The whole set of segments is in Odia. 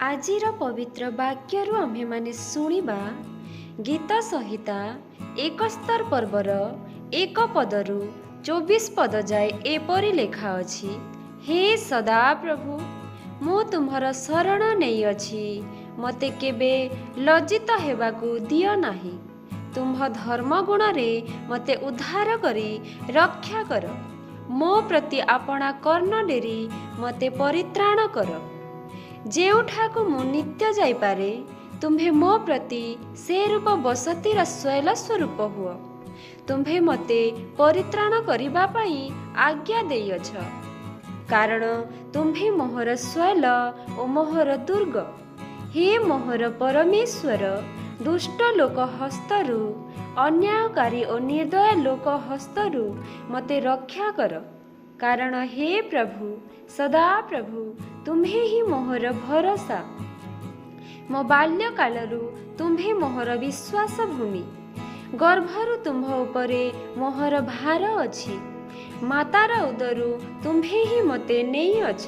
ଆଜିର ପବିତ୍ର ବାକ୍ୟରୁ ଆମ୍ଭେମାନେ ଶୁଣିବା ଗୀତ ସଂହିତା 71 ପର୍ବର 1 ପଦରୁ 24 ପଦ ଯାଏ ଏପରି ଲେଖା ଅଛି। ହେ ସଦାପ୍ରଭୁ, ମୁଁ ତୁମ୍ଭର ଶରଣ ନେଇଅଛି, ମୋତେ କେବେ ଲଜ୍ଜିତ ହେବାକୁ ଦିଅ ନାହିଁ। ତୁମ୍ଭ ଧର୍ମ ଗୁଣରେ ମୋତେ ଉଦ୍ଧାର କରି ରକ୍ଷା କର। ମୋ ପ୍ରତି ଆପଣା କର୍ଣ୍ଣ ଡେରି ମୋତେ ପରିତ୍ରାଣ କର। ଯେଉଁଠାକୁ ମୁଁ ନିତ୍ୟ ଯାଇପାରେ, ତୁମ୍ଭେ ମୋ ପ୍ରତି ସେ ରୂପ ବସତିର ଶୈଳ ସ୍ୱରୂପ ହୁଅ। ତୁମ୍ଭେ ମୋତେ ପରିତ୍ରାଣ କରିବା ପାଇଁ ଆଜ୍ଞା ଦେଇଅଛ, କାରଣ ତୁମ୍ଭେ ମୋହର ଶୈଳ ଓ ମୋହର ଦୁର୍ଗ। ହେ ମୋହର ପରମେଶ୍ୱର, ଦୁଷ୍ଟ ଲୋକ ହସ୍ତରୁ, ଅନ୍ୟାୟକାରୀ ଓ ନିର୍ଦ୍ଦୟ ଲୋକ ହସ୍ତରୁ ମୋତେ ରକ୍ଷା କର। କାରଣ ହେ ପ୍ରଭୁ, ସଦାପ୍ରଭୁ, ତୁମ୍ଭେ ହିଁ ମୋହର ଭରସା। ମୋ ବାଲ୍ୟକାଳରୁ ତୁମ୍ଭେ ମୋହର ବିଶ୍ୱାସ ଭୂମି। ଗର୍ଭରୁ ତୁମ୍ଭ ଉପରେ ମୋହର ଭାର ଅଛି। ମାତାର ଉଦରୁ ତୁମ୍ଭେ ହିଁ ମୋତେ ନେଇଅଛ।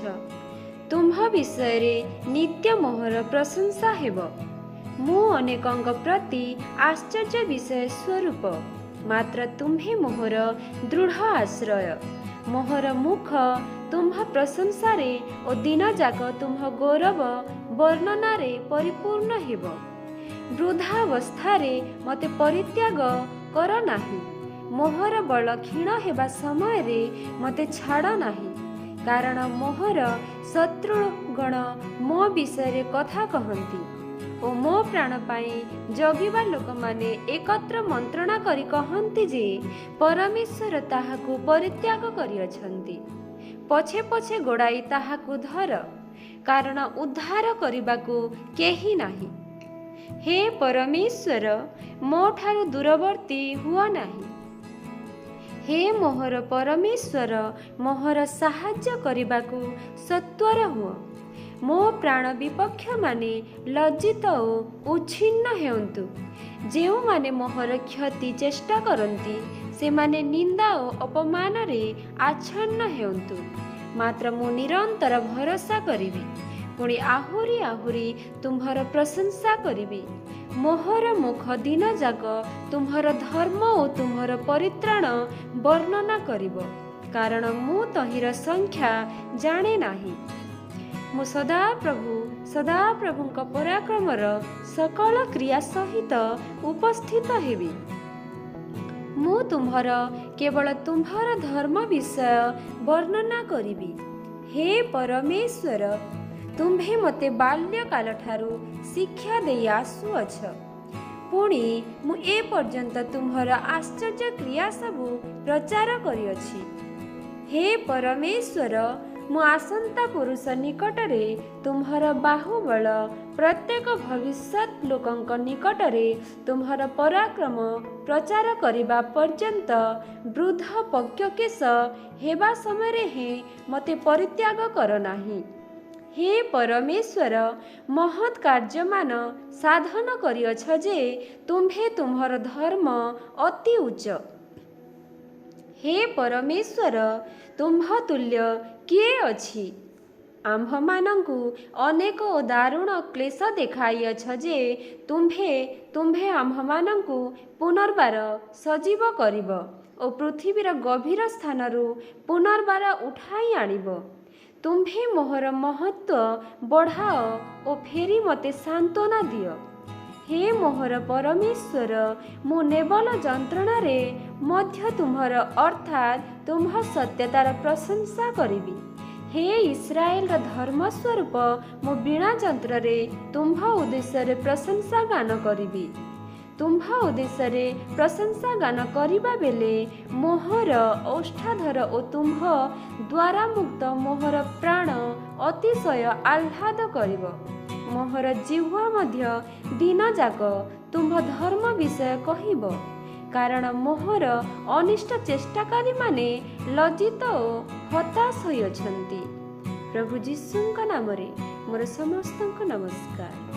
ତୁମ୍ଭ ବିଷୟରେ ନିତ୍ୟ ମୋହର ପ୍ରଶଂସା ହେବ। ମୁଁ ଅନେକଙ୍କ ପ୍ରତି ଆଶ୍ଚର୍ଯ୍ୟ ବିଷୟ ସ୍ୱରୂପ, ମାତ୍ର ତୁମ୍ଭେ ମୋହର ଦୃଢ଼ ଆଶ୍ରୟ। ମୋହର ମୁଖ ତୁମ୍ଭ ପ୍ରଶଂସାରେ ଓ ଦିନଯାକ ତୁମ୍ଭ ଗୌରବ ବର୍ଣ୍ଣନାରେ ପରିପୂର୍ଣ୍ଣ ହେବ। ବୃଦ୍ଧାବସ୍ଥାରେ ମୋତେ ପରିତ୍ୟାଗ କର ନାହିଁ। ମୋହର ବଳ କ୍ଷୀଣ ହେବା ସମୟରେ ମୋତେ ଛାଡ଼ ନାହିଁ। କାରଣ ମୋହର ଶତ୍ରୁଗଣ ମୋ ବିଷୟରେ କଥା କହନ୍ତି ଓ ମୋ ପ୍ରାଣ ପାଇଁ ଜଗିବା ଲୋକମାନେ ଏକତ୍ର ମନ୍ତ୍ରଣା କରି କହନ୍ତି ଯେ, ପରମେଶ୍ୱର ତାହାକୁ ପରିତ୍ୟାଗ କରିଅଛନ୍ତି। ପଛେ ପଛେ ଗୋଡ଼ାଇ ତାହାକୁ ଧର, କାରଣ ଉଦ୍ଧାର କରିବାକୁ କେହି ନାହିଁ। ହେ ପରମେଶ୍ୱର, ମୋ ଠାରୁ ଦୂରବର୍ତ୍ତୀ ହୁଅ ନାହିଁ। ହେ ମୋହର ପରମେଶ୍ୱର, ମୋହର ସାହାଯ୍ୟ କରିବାକୁ ସତ୍ୱର ହୁଅ। ମୋ ପ୍ରାଣ ବିପକ୍ଷମାନେ ଲଜ୍ଜିତ ଓ ଉଚ୍ଛିନ୍ନ ହେଉନ୍ତୁ। ଯେଉଁମାନେ ମୋହର କ୍ଷତି ଚେଷ୍ଟା କରନ୍ତି, ସେମାନେ ନିନ୍ଦା ଓ ଅପମାନରେ ଆଚ୍ଛନ୍ନ ହେଉନ୍ତୁ। ମାତ୍ର ମୁଁ ନିରନ୍ତର ଭରସା କରିବି, ପୁଣି ଆହୁରି ଆହୁରି ତୁମ୍ଭର ପ୍ରଶଂସା କରିବି। ମୋହର ମୁଖ ଦିନଯାକ ତୁମ୍ଭର ଧର୍ମ ଓ ତୁମ୍ଭର ପରିତ୍ରାଣ ବର୍ଣ୍ଣନା କରିବ, କାରଣ ମୁଁ ତହିଁର ସଂଖ୍ୟା ଜାଣେ ନାହିଁ। ମୁଁ ସଦାପ୍ରଭୁଙ୍କ ପରାକ୍ରମର ସକଳ କ୍ରିୟା ସହିତ ଉପସ୍ଥିତ ହେବି। ମୁଁ ତୁମ୍ଭର, କେବଳ ତୁମ୍ଭର ଧର୍ମ ବିଷୟ ବର୍ଣ୍ଣନା କରିବି। ହେ ପରମେଶ୍ୱର, ତୁମ୍ଭେ ମୋତେ ବାଲ୍ୟକାଳଠାରୁ ଶିକ୍ଷା ଦେଇ ଆସୁଅଛ, ପୁଣି ମୁଁ ଏ ପର୍ଯ୍ୟନ୍ତ ତୁମ୍ଭର ଆଶ୍ଚର୍ଯ୍ୟ କ୍ରିୟା ସବୁ ପ୍ରଚାର କରିଅଛି। ହେ ପରମେଶ୍ୱର, ମୁଁ ଆସନ୍ତା ପୁରୁଷ ନିକଟରେ ତୁମ୍ଭର ବାହୁବଳ, ପ୍ରତ୍ୟେକ ଭବିଷ୍ୟତ ଲୋକଙ୍କ ନିକଟରେ ତୁମ୍ଭର ପରାକ୍ରମ ପ୍ରଚାର କରିବା ପର୍ଯ୍ୟନ୍ତ ବୃଦ୍ଧ ପକ୍ୱକେଶ ହେବା ସମୟରେ ହିଁ ମୋତେ ପରିତ୍ୟାଗ କର ନାହିଁ। ହେ ପରମେଶ୍ୱର, ମହତ୍ କାର୍ଯ୍ୟମାନ ସାଧନ କରିଅଛ ଯେ ତୁମ୍ଭେ ତୁମ୍ଭର ଧର୍ମ ଅତି ଉଚ୍ଚ। ହେ ପରମେଶ୍ୱର, ତୁମ୍ଭ ତୁଲ୍ୟ କିଏ ଅଛି? ଆମ୍ଭମାନଙ୍କୁ ଅନେକ ଓ ଦାରୁଣ କ୍ଲେଶ ଦେଖାଇଅଛ ଯେ ତୁମ୍ଭେ ଆମ୍ଭମାନଙ୍କୁ ପୁନର୍ବାର ସଜୀବ କରିବ ଓ ପୃଥିବୀର ଗଭୀର ସ୍ଥାନରୁ ପୁନର୍ବାର ଉଠାଇ ଆଣିବ। ତୁମ୍ଭେ ମୋହର ମହତ୍ତ୍ୱ ବଢ଼ାଅ ଓ ଫେରି ମୋତେ ସାନ୍ତ୍ୱନା ଦିଅ। ହେ ମୋହର ପରମେଶ୍ୱର, ମୁଁ ନେବଲ ଯନ୍ତ୍ରଣାରେ ମଧ୍ୟ ତୁମ୍ଭର, ଅର୍ଥାତ୍ ତୁମ୍ଭ ସତ୍ୟତାର ପ୍ରଶଂସା କରିବି। ହେ ଇସ୍ରାଏଲର ଧର୍ମ ସ୍ୱରୂପ, ମୁଁ ବୀଣା ଯନ୍ତ୍ରରେ ତୁମ୍ଭ ଉଦ୍ଦେଶ୍ୟରେ ପ୍ରଶଂସା ଗାନ କରିବି। ତୁମ୍ଭ ଉଦ୍ଦେଶ୍ୟରେ ପ୍ରଶଂସା ଗାନ କରିବା ବେଳେ ମୋହର ଓଷ୍ଠାଧର ଓ ତୁମ୍ଭ ଦ୍ୱାରା ମୁକ୍ତ ମୋହର ପ୍ରାଣ ଅତିଶୟ ଆହ୍ଲାଦ କରିବ। ମୋହର ଜିହ୍ୱା ମଧ୍ୟ ଦିନଯାକ ତୁମ୍ଭ ଧର୍ମ ବିଷୟ କହିବ, କାରଣ ମୋହର ଅନିଷ୍ଟ ଚେଷ୍ଟାକାରୀମାନେ ଲଜ୍ଜିତ ଓ ହତାଶ ହୋଇଅଛନ୍ତି। ପ୍ରଭୁ ଯୀଶୁଙ୍କ ନାମରେ ମୋର ସମସ୍ତଙ୍କୁ ନମସ୍କାର।